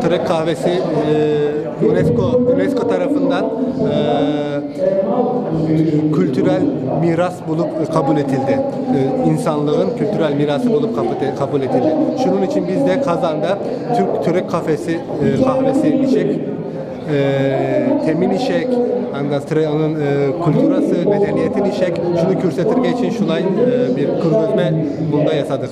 Türk kahvesi UNESCO tarafından kültürel miras bulup kabul edildi. İnsanlığın kültürel mirası bulup kabul edildi. Şunun için biz de Kazan'da Türk kahvesi içecek, temin işek, onun kültürası, medeniyetin işek, şunu kürsetirge için şulay bir kurgözme bunda yasadık.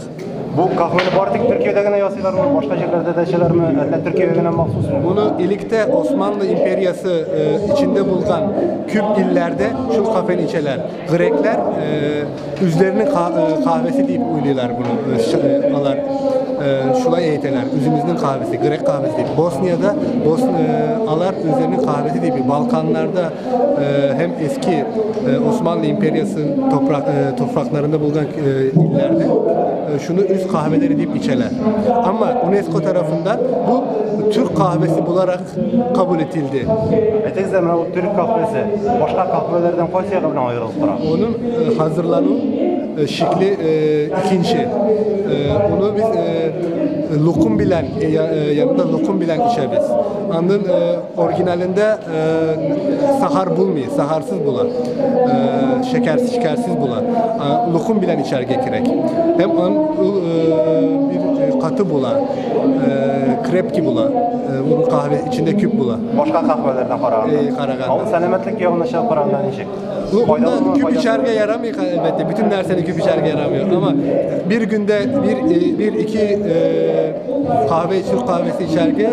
Bu kahveni artık Türkiye'de gene yasıyorlar mı? Başka yerlerde de şeyler mi? Elle Türkiye'de gene mahsus mu? Bunu ilikte Osmanlı İmperiyası içinde bulunan küp illerde şu kahveni içerler. Grekler üzerinin kahvesi deyip uyluyorlar bunu. Alar. Şulay eğiteler, üzümüzün kahvesi, Grek kahvesi deyip. Bosniya'da alar üzerinin kahvesi deyip. Balkanlarda hem eski Osmanlı İmperiyası'nın topraklarında bulunan illerde şunu üst kahveleri deyip içerler. Ama UNESCO tarafından bu Türk kahvesi bularak kabul edildi. Aytaysiz, mana bu Türk kahvesi başka kahvelerden qaysi yog'i bilan ayrilib turadi? Onun hazırlanıv şekli ikinci. Onu biz lokum bilen, yanında lokum bilen içeriz. Onun orijinalinde sahar bulmuyor, saharsız bular. Şekersiz, şekersiz bular. Lokum bilen içerge gerek. Hem onun bir katı bular, krep ki bular. Bunun kahve içinde küp bular. Başka kahvelerden qaraganda. Ama selametlik yog'ini qaraganda nechik? Bunda küp içerge yaramıyor elbette. Bütün dersleri küp içerge yaramıyor. Ama bir günde bir iki kahve, Türk kahvesi içerge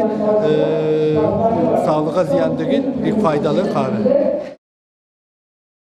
sağlığa ziyan değil, bir faydalı kahve.